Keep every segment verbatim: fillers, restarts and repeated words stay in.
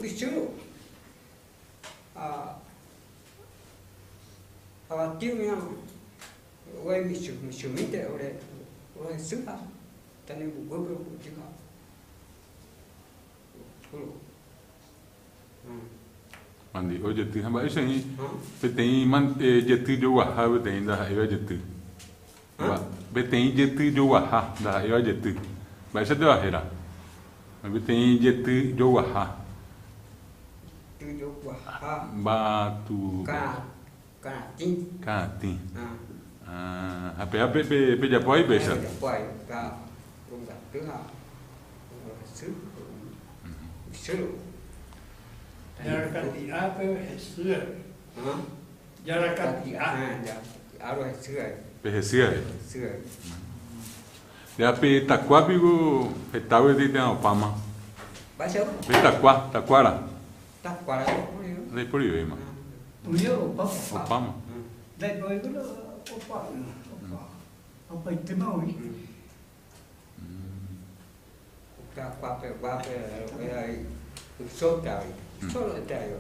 Michuru. A, a, bati umía. Ue michu, michu minte, ore, ore sura. Tani bu, bu, bu, bu, bu, bu. Mandi, o yety ha mba'éicha hín, peteĩ man-, eh, yety joguaha peteĩ ndaha'éiva yety. Hã? Peteĩ yety joguaha ndaha'éiva yety. Mba'éichanteva héra? Peteĩ yety joguaha. Yety joguaha. Mba'étu. Ka-, Karatĩ. Karatĩ. Ah. Ah, ha péa pe, pe, pejapo avei péicha. Pejapo avei, ka-, pongati ha, pongati. Mhm. Hesy. Yarakati'a pe hesy. Hã? Yarakati'a. Ah, yarakati'a, hesy. Pe hesy. Hesy. Ya pe takuápiko heta gueteri térã opáma. Mba'éicha? Pe takua, takuára. Takuára ndaiporivéima. Ndaiporivéima. Ah. Oĩ opáma. Opáma. Mm. Ndaiporivéima opáma. Mm. Opaitéma oĩ. Mm. Mm. Takuápe, guápe, eh, ahí. Solo ahí. Mm. Solo está ahí.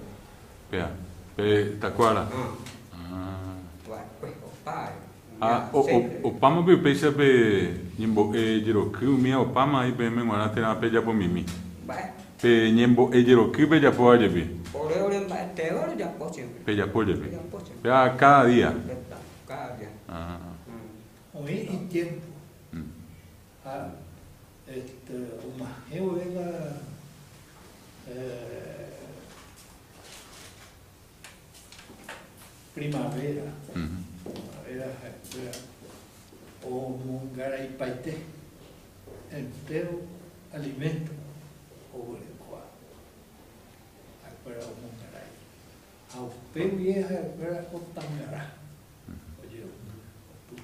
Péa, pe takuára. Ah. Ah. Guá, pues, opá, eh. Ha o-, o-, opáma pe upéicha pe ñembo'e jeroky umía opáma, ahí peẽme g̃uarã térã pejapomimi. Mba'e? Pe ñembo'e jeroky pejapóva jepi. Ore, ore mba'etéva rejapo siempre. Pejapo jepi. Rejapo siempre. Péa cada día. Cada día. Ah. Mm. Oĩ itiempo. Mm. Ha, este, og̃uahẽ guive la, eh, primavera, mhm, primavera ha'ekuéra omongaraipaite, entero alimento oguerekóva ha'ekuéra omongarai. Ha upégui ha'ekuéra otangará, mhm, ojeroky, opy.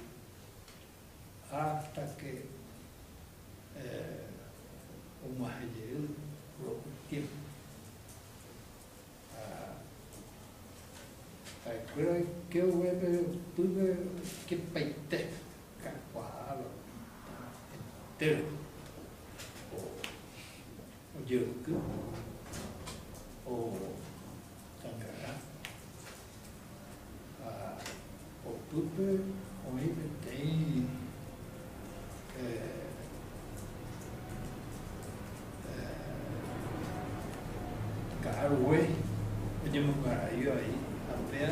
Hasta que, eh, og̃uahẽ jey ro'y tiempo. Ha, ha'ekuéra oike oguépe opýpe, oike opaite, kakuaa, entero. Ojeroky, otangará. Ha opýpe oĩ peteĩ, eh, eh, ka'arue oñemongarai avei, ha péa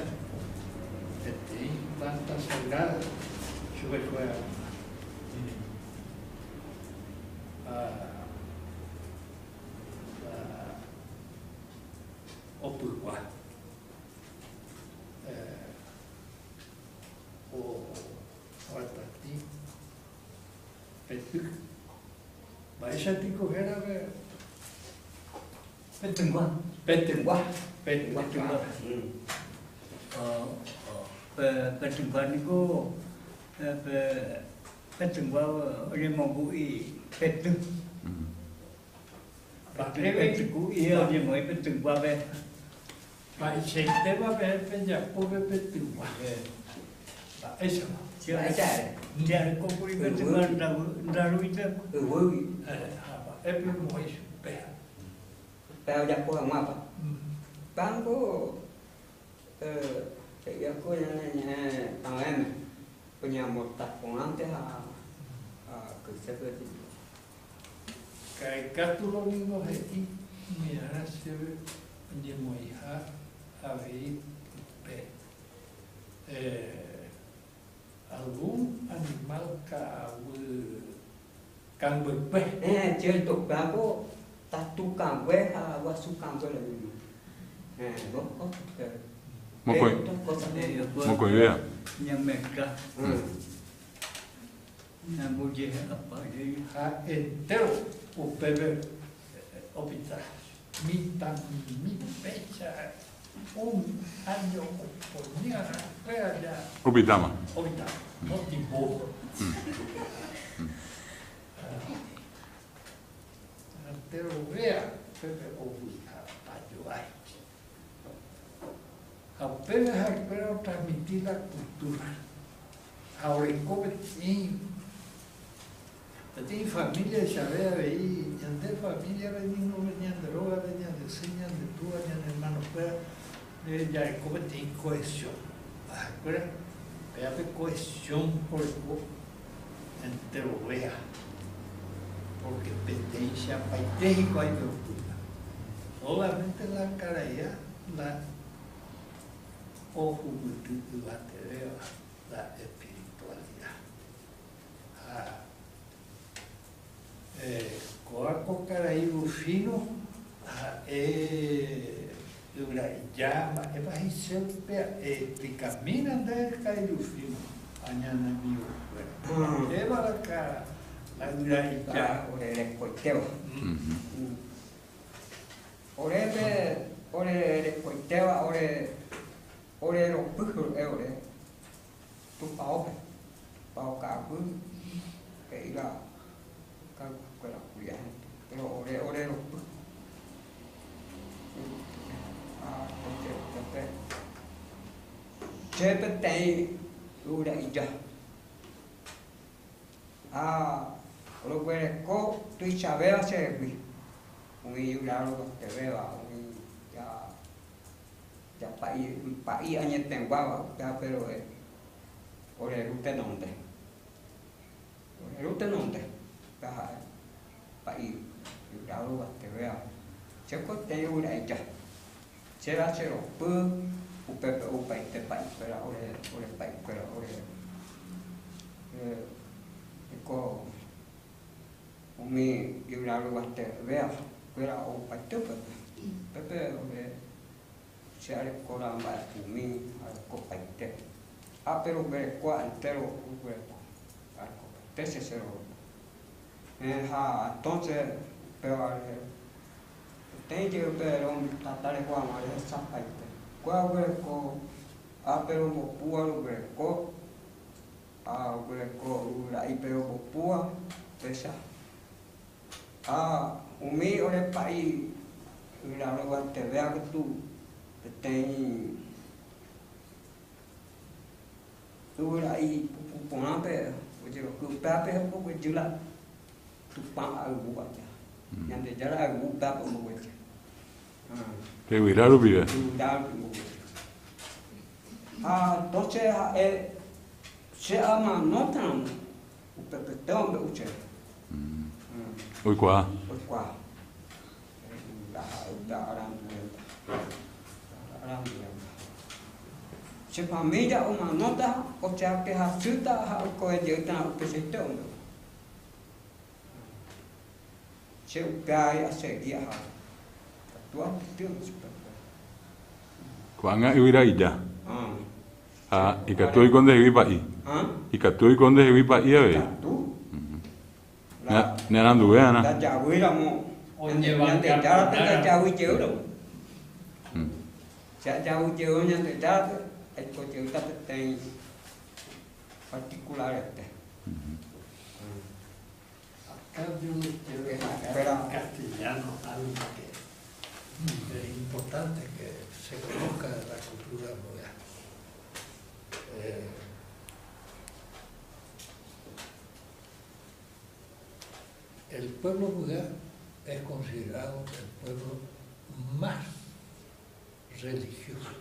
peteĩ planta sagrada chupekuéra. Ha, ha opygua. Eh, o, oguatati pety. Mba'éicha piko héra pe? Petygua. Petygua. Petygua. Petygua. Mm. O, o, pe, petygua niko, pe, pe, petygua oñemongu'i pety. Mm. Mba'e pe, pe, pe, oñemoĩ petygua pe. Mba'eichaitépa pe, pejapo pe petygua. Eh. Mba'éichapa. Mba'éicha. Jareko kuri petygua nda-, ndarúicha. Yvýgui. Eh, ha mba'épa omoĩ chupe. Pe ojapo hag̃uápa. Mm. Pango, eh, he'i akue ñane ñe'ẽ avẽme. Oñeamorta porãnte ha, ha kyse pe. Karai katu lo mismo he'i, umíarã chéve oñemoĩha avei pe, eh, algún animal ka'aguy kãnguekue. Eh, cierto, kãngo, tatu kãngue ha guasu kãngue lo mismo. Eh, dos cosas, pero... Mokõi-, eh, dos cosas. Eh, mokõivéva. Ñameka. Mm. Ñambojehe'apa jey. Ha entero upépe, eh, opyta. Mitãmi péicha. Un año oñe'ẽrã kuéra ya. Opytáma. Opytáma. Mm. Motivo. Mm. Mm. Ah. Enterovea pépe ovy'a pajoái. Ha upépe ha'ekuéra otransmiti la cultura. Ha oreko peteĩ, peteĩ familia, echave avei, ñande familia, ñande rógape, ñande sỹ, ñande Eh, ya, como tiene cohesión. Ah, ¿recuerda? Vea, pues, cohesión, por ejemplo, entre ovejas. Porque pertenencia, paiteji, hay que ocultar. Solamente la cara ya, la ojo, la, la espiritualidad. Ah. Eh, kua ko Caraíbes Finos, ah, eh, Uraijá, eh, ba hise pe, eh, explica mina de Caraíbes Finos, añana mío, bueno. Mm. Eh, ba la ka, la Uraijá. Ah, ore Rekoitewa. Mm. Mm. Ore pe, ore Rekoitewa, ore, ore Ropüjü, eh, ore. Tupaope, pao kabu, ke ira, ka, kuela kuya gente. Pero ore, ore Ropüjü. Ah, ok, ok. Chepe tein Uraijá. Ah, oro guereko, tu ichabeba chebi. Umi yuraro tebeba, umi ya Ya pa'i, pa'i añetegua, ya, pero, eh, ore rute nonde. Ore rute nonde. Ya, pa'i, yuraro tebea. Cheko te Uraijá. Chera chero pu, upepe upaite pa'i kuera, ore, ore pa'i kuera, ore. Eh, eko, umi yuraro tebea, kuera upaite upepe. Pepe, ore, Che areko ramba umi, areko paite. Ah, pero guereko entero, guereko. Areko paite, che, che ro. Eh, ha, entonces, pero are, tein ye, pero mi tatare Juan, are sa paite. Kua guereko, ah, pero bopua ro guereko. Ah, guereko, ura i pero bopua, esa. Ah, umi ore pa'i, ura ro guante vea kutu, tein, ura i pupu ponape, oye, lo que upeape, un poco yula, Tupã agu ya. Mm. Ñandejára agu upeape, un poco ya. Ah. Te ura ro pide. Ura ro pide. Ah, entonces, ah, eh, che amanóta, Upepe te ombe uche. Mm. Mm. Oikuaa. Oikuaa. Uda, uda arandu enda. Arandu enda. Che familia umanóta, o sea que hasuta, ha, ko e yeuta, upepe te ombe. Che upeai a seguir a. Katua titi un super. Kuanga iwira iya. Ah. Ah, ikatu oiko nde hegui pa'i. Ah? Ikatu oiko nde hegui pa'i a ver. Ikatu. Mhm. La, ne, ne aranduwe, ana. La yawira mo. Oye, ñande yara te la yawi yeuro. Mm. Ya yawi yeuro ñande yara te, ai ko yeuro ta te tein particular este. Mhm. Mm. Acá yo le quiero dejar en castellano algo que es importante que se conozca de la cultura muga. Eh, el pueblo muga es considerado el pueblo más religioso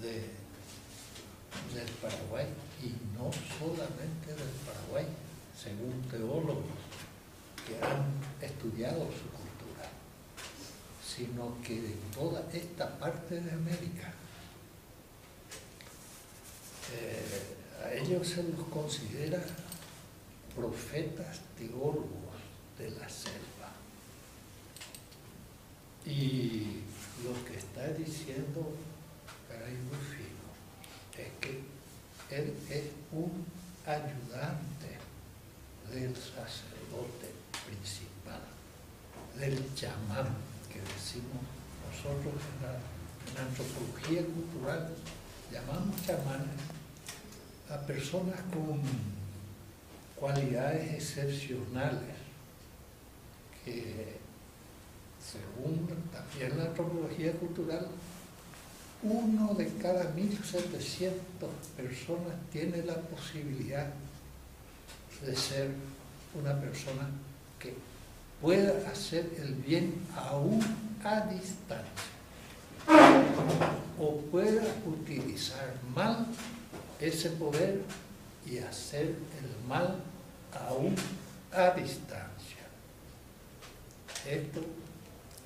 de, del Paraguay, y no solamente del Paraguay, según teólogos que han estudiado su cultura, sino que de toda esta parte de América. Eh, a ellos se los considera profetas teólogos de la selva. Y lo que está diciendo Caraíbes Finos es que él es un ayudante del sacerdote principal, del chamán, que decimos nosotros en la, en la antropología cultural, llamamos chamanes a personas con cualidades excepcionales que, según también la antropología cultural, uno de cada mil setecientas personas tiene la posibilidad de ser una persona que pueda hacer el bien aún a distancia. o pueda utilizar mal ese poder y hacer el mal aún a distancia. Esto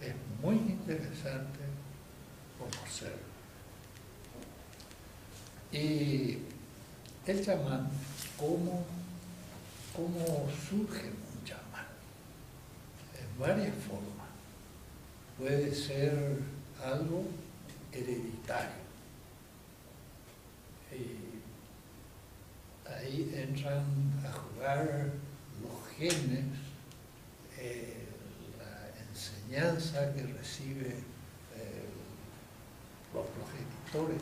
es muy interesante conocer. Y el chamán, ¿cómo, cómo surge un chamán? En varias formas. Puede ser algo hereditario. Y ahí entran a jugar los genes, eh, la enseñanza que recibe, eh, los progenitores.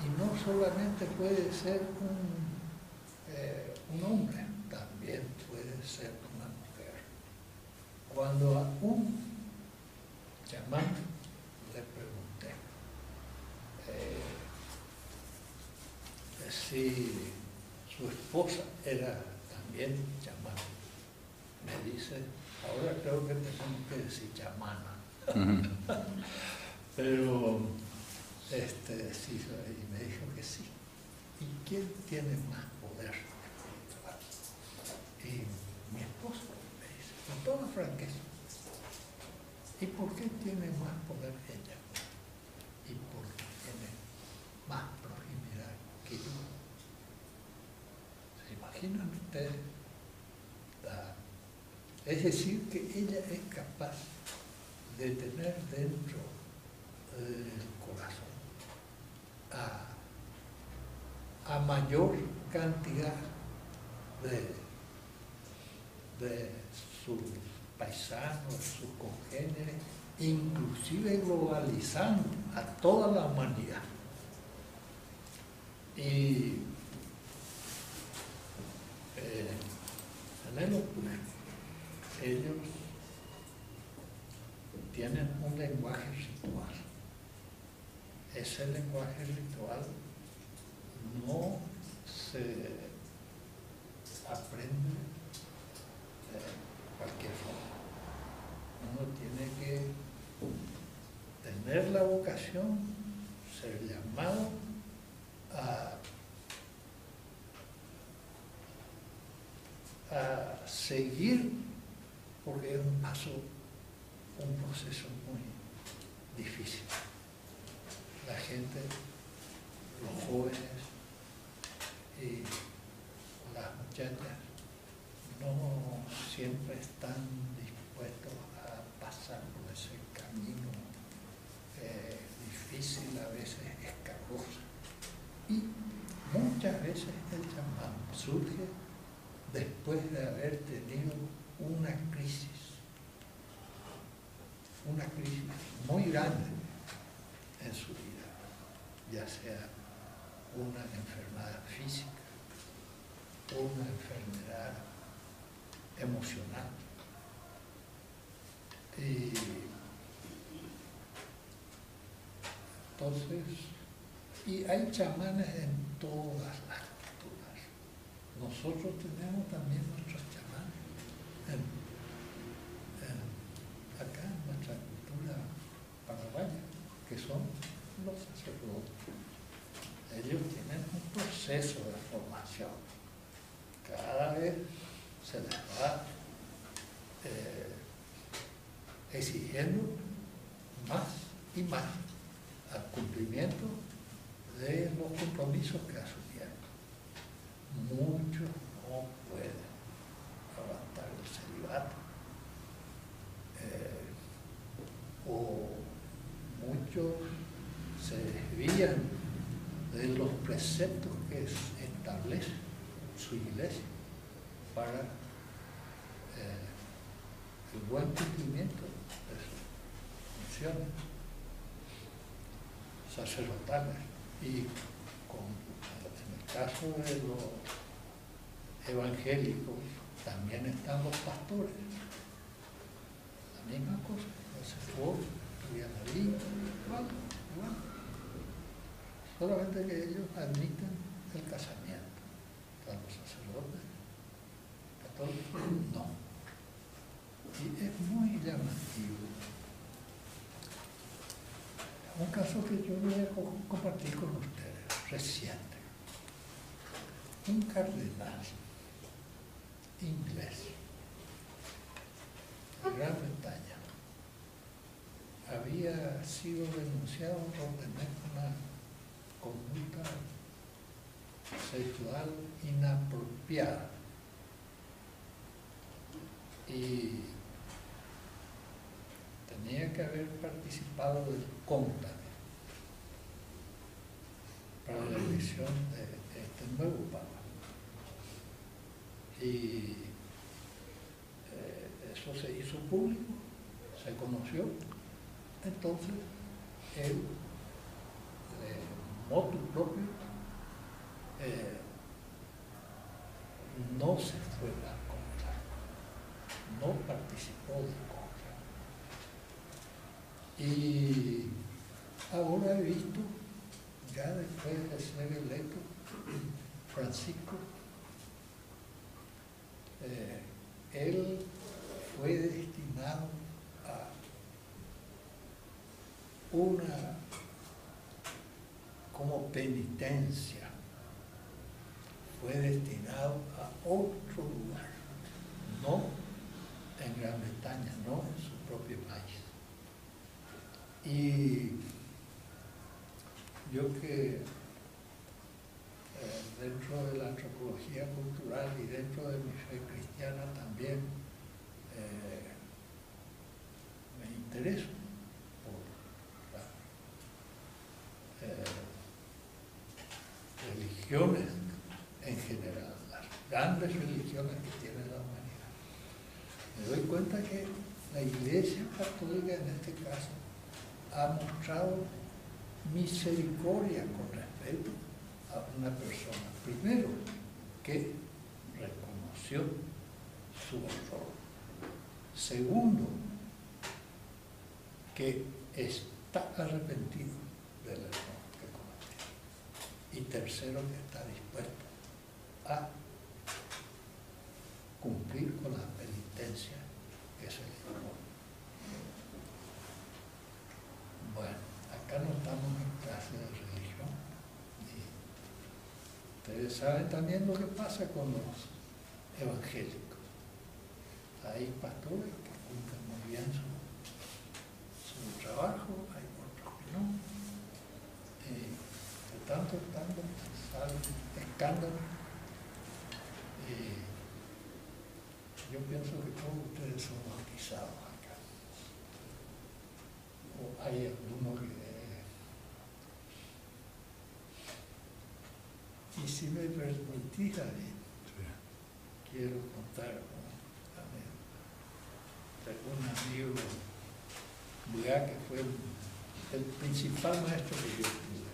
Y no solamente puede ser un, eh, un hombre, también puede ser una mujer. Cuando a un chamán le pregunté, eh, si su esposa era también chamán. Me dice, ahora creo que tenemos que decir chamana. Pero, este, sí, y me dijo que sí. ¿Y quién tiene más poder espiritual? Y mi esposa me dice, con toda franqueza, ¿y por qué tiene más poder ella? ¿Y por qué tiene más proximidad que yo? ¿Se imaginan ustedes? La, es decir, que ella es capaz de tener dentro del corazón a, a mayor cantidad de, de sus paisanos, sus congéneres, inclusive globalizando a toda la humanidad. Y, eh, en el Opus, ellos tienen un lenguaje ritual. Ese lenguaje ritual no se aprende de cualquier forma. Uno tiene que tener la vocación, ser llamado a, a seguir, porque es un paso, un proceso muy difícil. La gente, los jóvenes y las muchachas no siempre están dispuestos a pasar por ese camino, eh, difícil, a veces escabroso. Y muchas veces el chamán surge después de haber tenido una crisis, una crisis muy grande en su vida, ya sea una enfermedad física, una enfermedad emocional. Y entonces, y hay chamanes en todas las culturas. Nosotros tenemos también nuestros chamanes en, en, acá en nuestra cultura paraguaya, que son los sacerdotes. Ellos tienen un proceso de formación. Cada vez se les va, eh, exigiendo más y más al cumplimiento de los compromisos que asumieron. Muchos no pueden aguantar el celibato, eh, o muchos se desvían de los preceptos que es-, establece su iglesia para, eh, el buen cumplimiento de sus funciones sacerdotales. Y con, en el caso de los evangélicos, también están los pastores. La misma cosa, los esposos, estudian la Biblia, igual, igual. Solamente que ellos admiten el casamiento. Para los sacerdotes católicos, no. Y es muy llamativo. Un caso que yo voy a co-, compartir con ustedes, reciente. Un cardenal inglés de Gran Bretaña había sido denunciado por tener una conducta sexual inapropiada. Y tenía que haber participado del CONCOMITE para la elección de este nuevo papa. Y eh, eso se hizo público, se conoció. Entonces, él, eh, motu propio, eh, no se fue al CONCOMITE, no participó del CONCOMITE. Y ahora he visto, ya después de ser electo, Francisco, eh, él fue destinado a una, como penitencia, fue destinado a otro lugar, no en Gran Bretaña, no en su propio país. Y yo que, eh, dentro de la antropología cultural y dentro de mi fe cristiana también, eh, me intereso por la, eh, religiones en general, las grandes religiones que tiene la humanidad. Me doy cuenta que la Iglesia Católica en este caso ha mostrado misericordia con respecto a una persona. Primero, que reconoció su error. Segundo, que está arrepentido del error que cometió. Y tercero, que está dispuesto a cumplir con la penitencia que se le impone. Bueno, acá no estamos en clase de religión. Y ustedes saben también lo que pasa con los evangélicos. Hay pastores que cumplen muy bien su, su trabajo, hay otros que no. Eh, de tanto en tanto salen escándalos. Eh, yo pienso que todos ustedes son bautizados acá. O hay alguno que, eh, y si me permitís, David, sí, quiero contar una anécdota de un amigo Buga, que fue el, el principal maestro que yo tuve.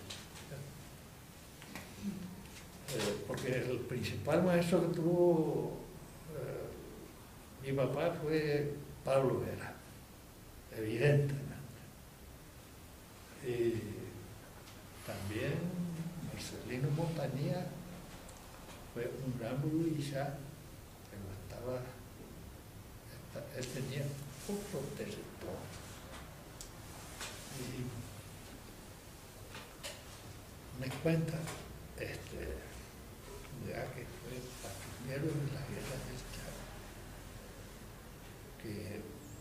Eh, porque el principal maestro que tuvo, eh, mi papá fue Pablo Vera, evidentemente. Y también Marcelino Montañía fue un gran budista, pero estaba, esta-, él tenía otro territorio. Y me cuenta, este, ya que fue primero de la guerra del Chaco, que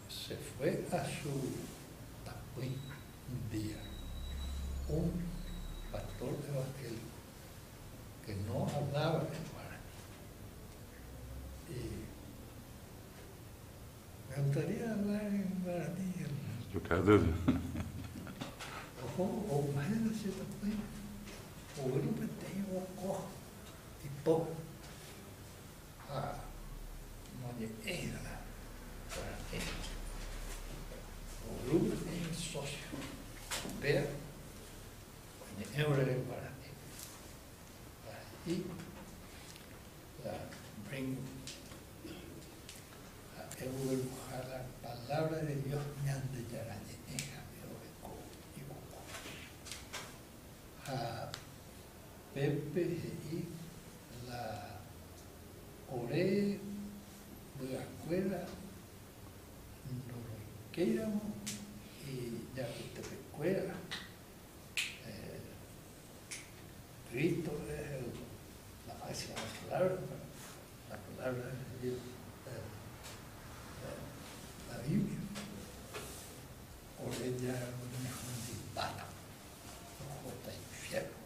se fue a su tapuy un día un pastor evangélico que no hablaba el guaraní. Y me gustaría hablar en guaraní. Yo creo que... Oho, o imagínense también, o grupo entero, o cojo, y po. Ah, no, ni era. Guaraní. O grupo entero, socio. Vea, ni era guaraní. Y la brinco. A evo la palabra de Dios, ñande yarañe'ẽja, pero de co-, de coco. A Pepe he'i la ore vyakuéra ndoroikéiramo, ijapytepekuéra Ya, un, un bata. J, infierno.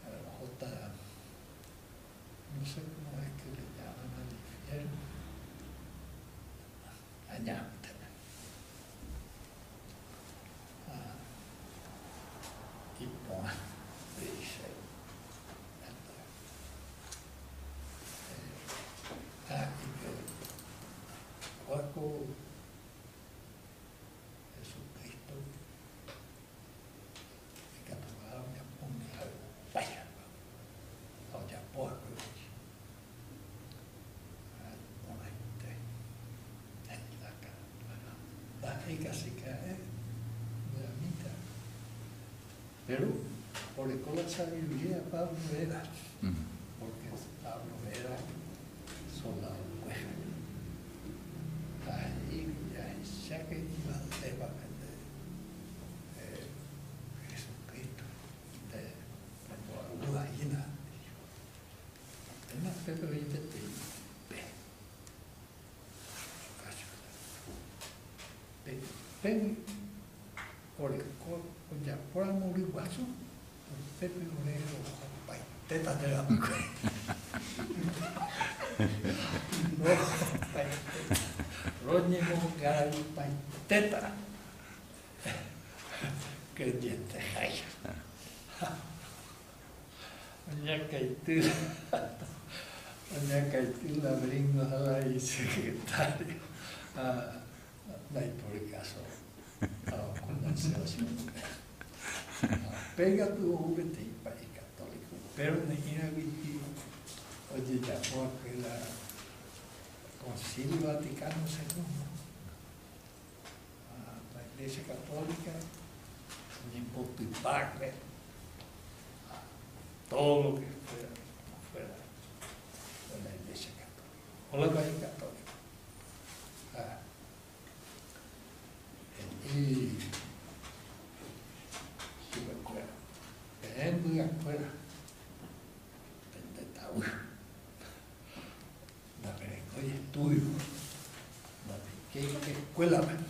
Eh, J, no sé cómo es que le llaman al infierno. Aña, ah, y pon, dice, eh, ah, y que, cuaco, Jesucristo, pero ore kó la sabiduría Pablo era, porque Pablo era soldado kueha. Ahi, ya, ya que iba a defender, eh, Jesucristo, de, cuando habló ahí, na, en la Pedro y de, de, Pe, pe, ore kó, oya, kora mori guasu, pe, pe, ore, ro, paiteta de la, ro, paiteta. Ro ñe mo gara paiteta. Creyente, ay. Oña Caitila, Oña Caitila Bringo, a la secretaria. Ah, no hay por caso. Ah, con la asociación. Ah, pega tu V T I para el católico. Pero no era wiki. Oye, ya fue aquel, ah, Concilio Vaticano segundo. Ah, la Iglesia Católica, ni por tu parte, ah, todo lo que fuera, fuera de la Iglesia Católica, o la Iglesia Católica. Ah, y, si me acuerdo, en mi acuerdo, en, en, Nda merengó i estudio. Nda peinké eskuela, pues.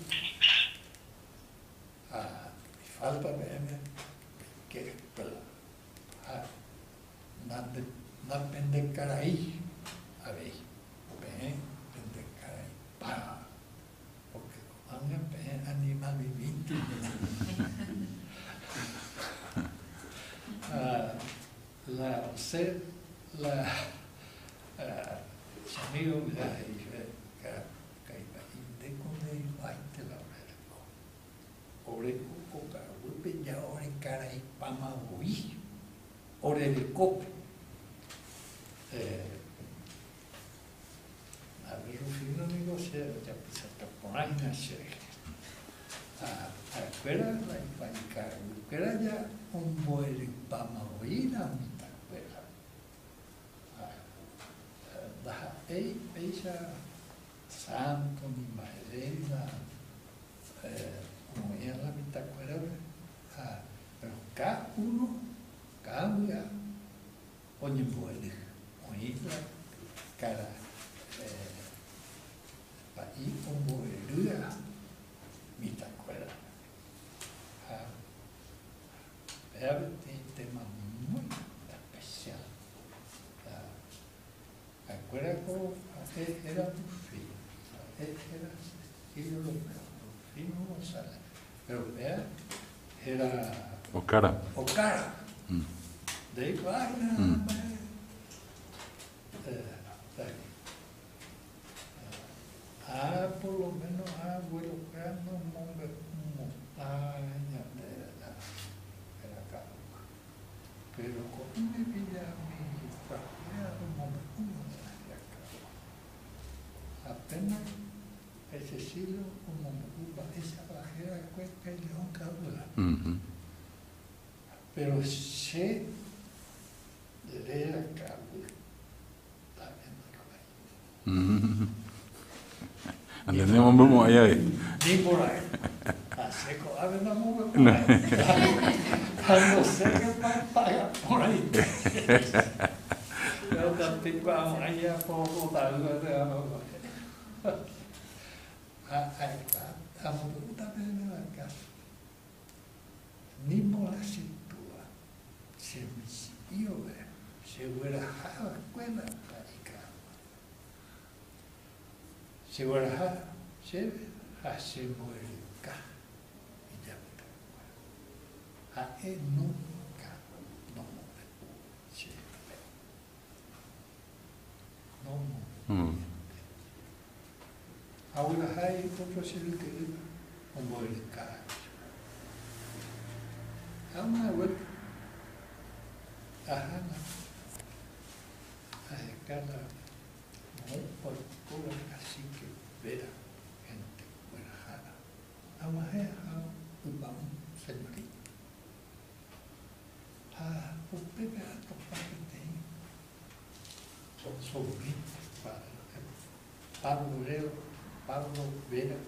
Ah, i falta, pues, peinké eskuela. Ah, nda, nda pende karaí. A ver, pe, pende karaí. Pa. Porque ko'água pe animal viviente. Ah, la, o sea, la, ah, sonido, mira, ahí, eh, ka, ka, imagínate con el baile la verga. Ore koko karaí, pe ya ore karaí pama oí. Ore de cope. Eh, A ver, Rufino, amigo, se, ya, pues, hasta por ahí nació. Ah, afuera, la, la, afuera ya un boel pama oí la mitad afuera. Ah, ah, baja, ey, ella, santo, ni madre, la, eh, como ella la mitad afuera, ah, pero cada uno cambia. Oñembo'ery. Oĩ la kara, eh, pa'i ombo'erýa mitãkuéra. Ha péape peteĩ téma muy especial. Ha ha'ekuéra ko ha'e héra Rufino, ha'e héra Cecilio Romero, Rufino González. Pero péa héra Okara. Okara. Mm. De ahí va, mm. Eh, eh, ah, por lo menos, ah, bueno, no, no, no, ah, ya, ya, ya, ya, ya. Pero ko'ág̃a pilla mi familia, no, no, no, ya, ya. Apenas ese siglo, como me ocupa esa barrera, cuesta y león, calcula. Ujú. Pero se le da cambio. Mm. Entendemos, vamos allá, eh. Ni por ahí. Así que, a ver, no, no, no. No. A no ser que pa-, paga por ahí. Yo tampoco, vamos allá, por, por tal, no, no, no. Ah, ahí está. Estamos, puta, Che'waha, che'waha chemo'elika. Iyapta. Ja'e nunca nomo'e. Che'waha. Nomo'e. Mm. Aula ja'e otro chelüti, omo'elika. Aula wet. Ajá, na. Ajá, kana. Ma'u'upala cacique Vera, gente buena jala. Aguaje ja upa un señorita. Ja, upepela topame tein. So-, sobrino, pa-, Pablo Vera, Pablo Vera,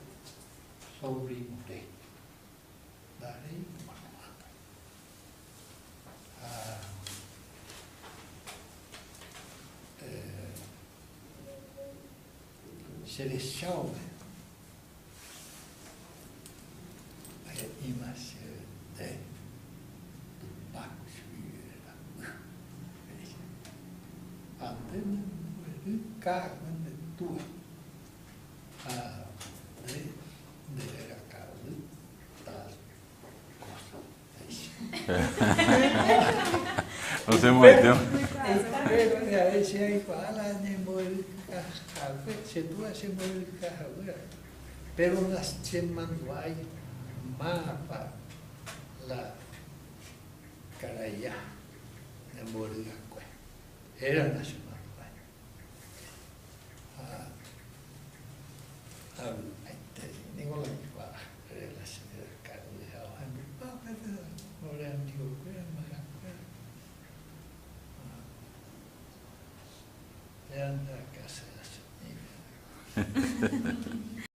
sobrino de. Dale, hermano. Ah, eh, Celestial, eh, ima se de Tupac Shuira. Antes no, no, ka, no, tu. Ah, de, de la ka, ta, cosa. No se mueve, tío. Pero, pero, ya, ese ahí, para, ni mover, ah, ah, se tú haces mover, ah, pero las che mando ahí, mapa, la, caraya, ni mover, ah, era la semana. Ah, ah, ay, te digo la igual, eh, la señora Carmen, ah, no le han dicho, pero me acuerdo. Ah, ya anda a casa de la señora.